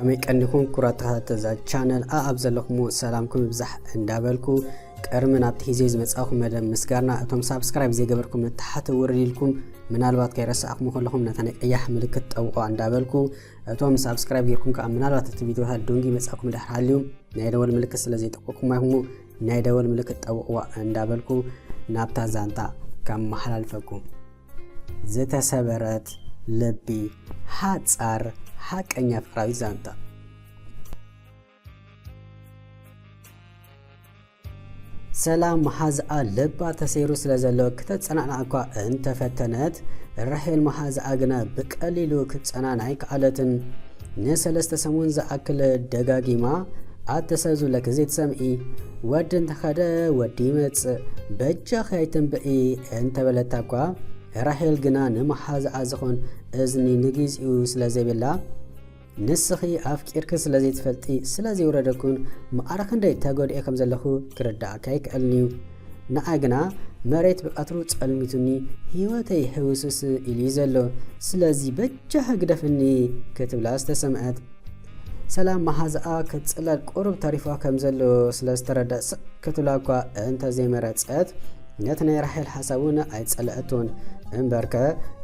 ከመይ ቀኒኹም ክቡራት ተኸታተልቲ እዛ ቻነል? ኣኣብ ዘለኹም ሰላምኩም ይብዛሕ እንዳበልኩ፣ ቅድሚ ናብቲ ሒዘ ዝመጻኹ መደብ ምስጋና፣ እቶም ሳብስክራይብ ዘይገበርኩም ንታሕቲ ውርድ ኢልኩም፣ ምናልባት ከይረሳዕኩም ከለኹም ነታ ናይ ቀያሕ ምልክት ጠውቑዋ እንዳበልኩ፣ እቶም ሳብስክራይብ ጌርኩም ከኣ ምናልባት እቲ ቪዲዮታት ደንጉዩ መጻኹም ድሕር ሃልዩ ናይ ደወል ምልክት ስለ ዘይጠወቕኩማ ኢኹም፣ ናይ ደወል ምልክት ጠውቑዋ እንዳበልኩ ናብታ ዛንታ ከመሓላልፈኩም። ዝተሰበረት ልቢ፣ ሓጻር ሓቀኛ ፍቕራዊ ዛንታ። ሰላም መሓዝኣ ልባ ተሰይሩ ስለ ዘሎ ክተጸናንዓ እኳ እንተፈተነት፣ ራሄል መሓዝኣ ግና ብቀሊሉ ክትጸናንዓ ኣይከኣለትን። ንሰለስተ ሰሙን ዝኣክል ደጋጊማ፣ ኣቲ ሰብ ዝብለኪ ዘይትሰምዒ፣ ወዲ እንተኸደ ወዲ ይመጽእ፣ በጃኺ ኣይትንብዒ እንተበለታ እኳ፣ ራሄል ግና ንመሓዝኣ ዝኾን እዝኒ ንግዚኡ ስለ ዘይብላ፣ ንስኺ ኣፍቂርኪ ስለ ዘይትፈልጢ፣ ስለ ዘይወረደኩን፣ መኣረ ክንደይ ተጎዲኤ ከም ዘለኹ ክርድኣኪ ኣይክእልን እዩ። ንዓይ ግና መሬት ብቐትሩ ጸልሚቱኒ፣ ህይወተይ ህውስውስ ኢሉ እዩ ዘሎ። ስለዚ በጃኺ ግደፍኒ ክትብላ ዝተሰምዐት። ሰላም መሓዝኣ ክትጽለል ቁሩብ ተሪፋ ከም ዘሎ ስለ ዝተረድኣ ስቕ ክትብላ እኳ እንተ ዘይመረጸት፣ ነቲ ናይ ራሄል ሓሳብ እውን ኣይጸልአቶን። እምበርከ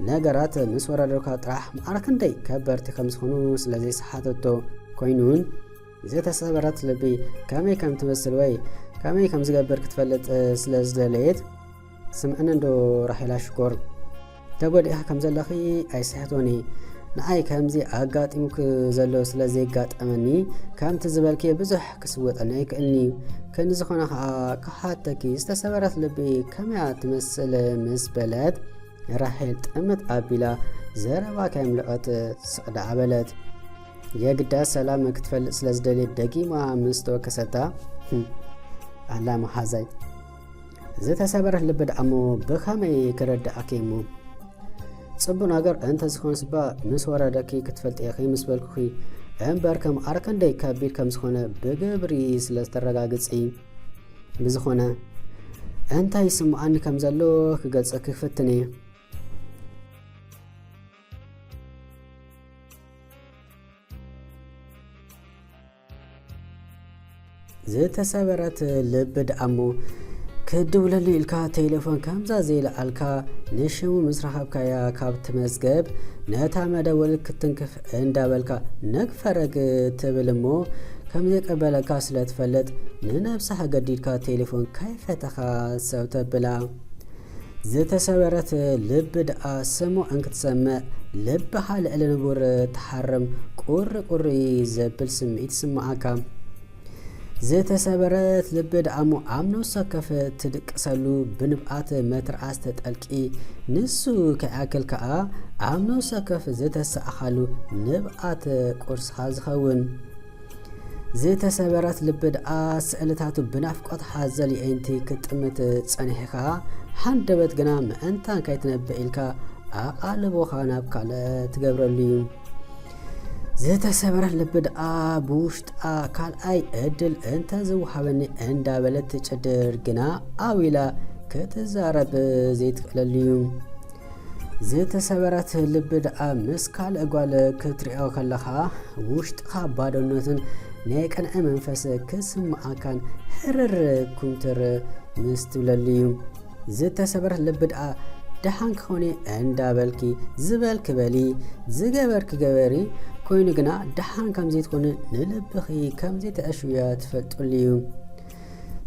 ነገራት ምስ ወረደልካ ጥራሕ መኣረ ክንደይ ከበድቲ ከም ዝኾኑ ስለ ዘይሰሓተቶ ኮይኑን፣ ዝተሰበረት ልቢ ከመይ ከም ትመስል ወይ ከመይ ከም ዝገብር ክትፈልጥ ስለ ዝደለየት፣ ስምዕኒ እንዶ ራሄላ ሽኮር፣ ተጎዲእኺ ከም ዘለኺ ኣይስሕቶን እየ። ንዓይ ከምዚ ኣጋጢሙኪ ዘሎ ስለ ዘየጋጠመኒ፣ ከምቲ ዝበልክዮ ብዙሕ ክስወጠኒ ኣይክእልን እዩ። ክንዲ ዝኾነ ኸኣ ክሓተኪ፣ ዝተሰበረት ልቢ ከመያ ትመስል ምስ በለት፣ ራሄል ጥምት ኣቢላ ዘረባ ከየምለቐት ስቕ ደኣ በለት። የግዳ ሰላም ክትፈልጥ ስለ ዝደልየት ደጊማ ምስ ተወከሰታ፣ "ህም፣ ኣላ መሓዛይ፣ ዝተሰበረት ልቢ ደኣ እሞ ብኸመይ ክረድኣኪ እሞ? ጽቡቕ ነገር እንተ ዝኾነስ እባ ምስ ወረደኪ ክትፈልጢ ኢኺ ምስ በልኩኺ እምበር፣ ከም ኣር ክንደይ ከቢድ ከም ዝኾነ ብግብሪ ስለ ዝተረጋግጺ፣ ብዝኾነ እንታይ ይስምዓኒ ከም ዘሎ ክገልጸኪ ክፍትን እየ." ዝተሰበረት ልቢ ደኣ እሞ፣ ክድውለሉ ኢልካ ቴሌፎን ከምዛ ዘይለዓልካ፣ ንሽሙ ምስ ረኸብካያ ካብቲ መዝገብ ነታ መደወሊ ክትትንክፍ እንዳበልካ ነግ ፈረግ ትብል እሞ፣ ከም ዘይቀበለካ ስለ ትፈልጥ፣ ንነብስኻ ገዲድካ ቴሌፎን ከይፈተኻ ሰው ተብላ። ዝተሰበረት ልቢ ደኣ ስሙዕ እንክትሰምዕ፣ ልብኻ ልዕሊ ንቡር ትሓርም ቁሪ ቁሪ ዘብል ስምዒት ይስምዓካ። ዝተሰበረት ልቢ ደኣ እሞ ኣብ ነፍሲ ወከፍ ትድቅሰሉ ብንብኣት መትርኣስ ተጠልቂ፣ ንሱ ከይኣክል ከኣ ኣብ ነፍሲ ወከፍ ዝተሰኣኻሉ ንብኣት ቁርስኻ ዝኸውን። ዝተሰበረት ልቢ ደኣ ስእልታቱ ብናፍቆት ሓዘል የእንቲ ክትጥምት ጸኒሕኻ፣ ሃንደበት ግና ምእንታን ከይትነብዕ ኢልካ ኣቓልቦኻ ናብ ካልእ ትገብረሉ እዩ። ዝተሰበረት ልቢ ደኣ ብውሽጣ ካልኣይ ዕድል እንተ ዝወሃበኒ እንዳበለት ትጭድር ግና ኣው ኢላ ክትዛረብ ዘይትክእለሉ እዩ። ዝተሰበረት ልቢ ደኣ ምስ ካልእ ጓል ክትሪኦ ከለኻ ውሽጥኻ ባዶነትን ናይ ቅንዒ መንፈስ ክስምዓካን ሕርር ኩምትር ምስ ትብለሉ እዩ። ዝተሰበረት ልቢ ደኣ ደሓን ክኾን እየ እንዳበልኪ ዝበልኪ በሊ፣ ዝገበርኪ ገበሪ፣ ኮይኑ ግና ደሓን ከም ዘይትኾኒ ንልብኺ ከም ዘይተዕሽውያ ትፈልጥሉ እዩ።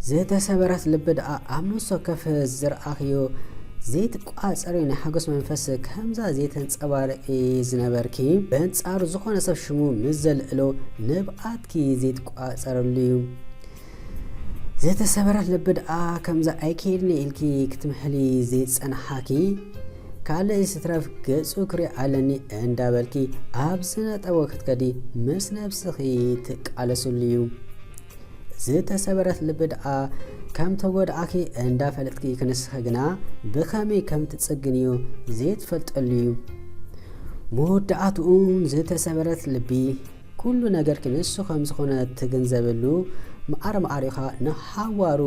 ዝተሰበረት ልቢ ደኣ ኣብ ነፍሲ ወከፍ ዝረኣኽዮ ዘይትቋጸርዮ ናይ ሓጎስ መንፈስ ከምዛ ዘይተንጸባርቂ ዝነበርኪ፣ በንጻሩ ዝኾነ ሰብ ሽሙ ምስ ዘልዕሎ ንብኣትኪ ዘይትቋጸረሉ እዩ። ዝተሰበረት ልቢ ደኣ ከምዛ ኣይከይድን ኢልኪ ክትምሕሊ ዘይጸናሓኪ፣ ካልእ ይስትረፍ ገጹ ክሪኦ ኣለኒ እንዳበልኪ ኣብ ዝነጠቦ ክትከዲ ምስ ነብስኺ ትቃለስሉ እዩ። ዝተሰበረት ልቢ ደኣ ከም ተጎድኣኪ እንዳፈለጥኪ ክንስኺ ግና ብኸመይ ከም ትጽግንዮ ዘይትፈልጠሉ እዩ። መወዳእትኡን ዝተሰበረት ልቢ ኩሉ ነገርኪ ንሱ ከም ዝኾነ ትግንዘብሉ መዓር መዓሪኻ ንሓዋሩ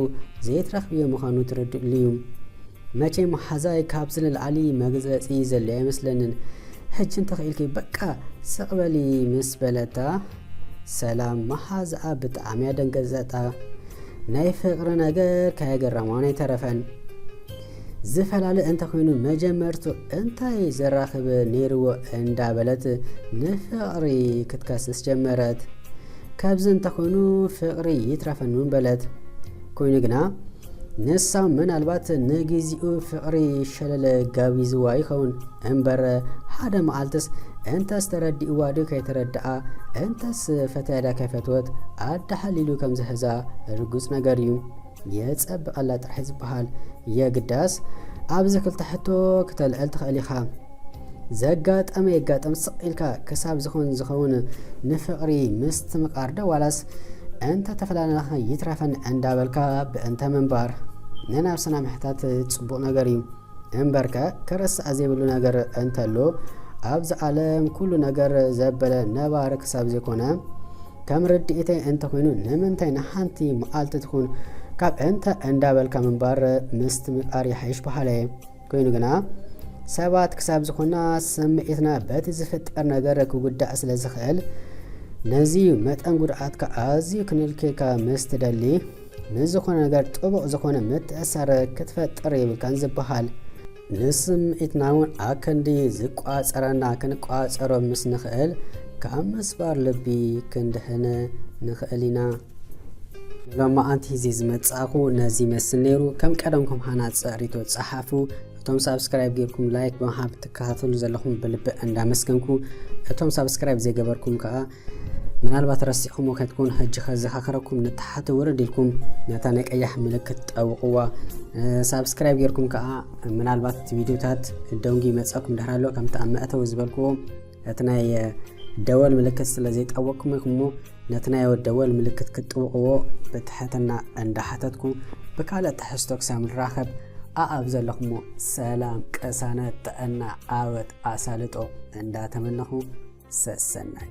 ዘይትረኽብዮ ምዃኑ ትርድእሉ እዩ። መቸም መሓዛይ ካብዚ ንላዕሊ መግለጺ ዘለ ኣይመስለንን። ሕጂ እንተኽኢልኪ በቃ ስቕ በሊ ምስ በለታ፣ ሰላም መሓዝኣ ብጣዕሚ ኣደንገጸታ። ናይ ፍቕሪ ነገር ከየገረማን ኣይተረፈን። ዝፈላለ እንተኾይኑ መጀመርቱ እንታይ ዘራኽብ ነይርዎ እንዳበለት ንፍቕሪ ክትከስስ ጀመረት። ካብዚ እንተኾይኑ ፍቕሪ ይትረፈን እውን በለት። ኮይኑ ግና ንሳ ምናልባት ንግዚኡ ፍቕሪ ሸለለ ጋቢዝዋ ይኸውን እምበር፣ ሓደ መዓልትስ እንተስ ተረዲእዋ ዶ ከይተረድኣ፣ እንተስ ፈትያ ዳ ከይፈትወት ኣዳሓሊሉ ከም ዝሕዛ ርጉጽ ነገር እዩ። የጸብቐላ ጥራሕ ዝበሃል። የግዳስ ኣብዚ ክልተ ሕቶ ክተልዕል ትኽእል ኢኻ። ዘጋጠመ የጋጠም ስቕ ኢልካ ክሳብ ዝኾን ዝኸውን ንፍቕሪ ምስትምቓር ዶ ዋላስ እንተ ተፈላለና ይትረፈን እንዳበልካ ብእንተ ምንባር? ንነብስና ምሕታት ጽቡቕ ነገር እዩ። እምበርከ ክርስዓ ዘይብሉ ነገር እንተሎ ኣብዚ ዓለም ኩሉ ነገር ዘበለ ነባሪ ክሳብ ዘይኮነ ከም ርድኢተይ እንተኾይኑ ንምንታይ ንሓንቲ መዓልቲ ትኹን ካብ እንተ እንዳበልካ ምንባር ምስትምቓር ይሓይሽ በሃላይ። ኮይኑ ግና ሰባት ክሳብ ዝኾና ስምዒትና በቲ ዝፍጠር ነገር ክጉዳእ ስለ ዝኽእል ነዚ መጠን ጉድኣትካ ኣዝዩ ክንልክየካ ምስ ትደሊ ንዝኾነ ነገር ጥቡቕ ዝኾነ ምትእሳር ክትፈጥር የብልካን ዝበሃል። ንስምዒትና እውን ኣከንዲ ዝቋጸረና ክንቋጸሮ ምስ ንኽእል ካብ ምስባር ልቢ ክንድሕን ንኽእል ኢና። ሎማዓንቲ ሂዜ ዝመጻእኹ ነዚ ይመስል ነይሩ። ከም ቀደምኩም ሃናጽ ሪቶ ጸሓፉ። እቶም ሳብስክራይብ ጌርኩም ላይክ ብምሃብ ትከታተሉ ዘለኹም ብልቢ እንዳመስገንኩ፣ እቶም ሳብስክራይብ ዘይገበርኩም ከኣ ምናልባት ረሲዕኹምዎ ከይትኮኑ ሕጂ ከዘኻኽረኩም ንታሕቲ ውርድ ኢልኩም ነታ ናይ ቀያሕ ምልክት ጠውቕዋ። እ፣ ሳብስክራይብ ጌርኩም ከኣ ምናልባት ቪድዮታት ደንጉ ይመጸኩም ድሕር ኣሎ ከምቲ ኣብ መእተዊ ዝበልክዎ እቲ ናይ ደወል ምልክት ስለ ዘይጠወቅኩም ኢኹም እሞ ነቲ ናይ ደወል ምልክት ክትጥውቕዎ ብትሕትና እንዳሓተትኩ ብካልእ ትሕዝቶ ክሳብ ንራኸብ ኣኣብ ዘለኹሞ ሰላም፣ ቅሳነት፣ ጥዕና፣ ዓወት፣ ኣሳልጦ እንዳተመነኹ ሰሰናይ።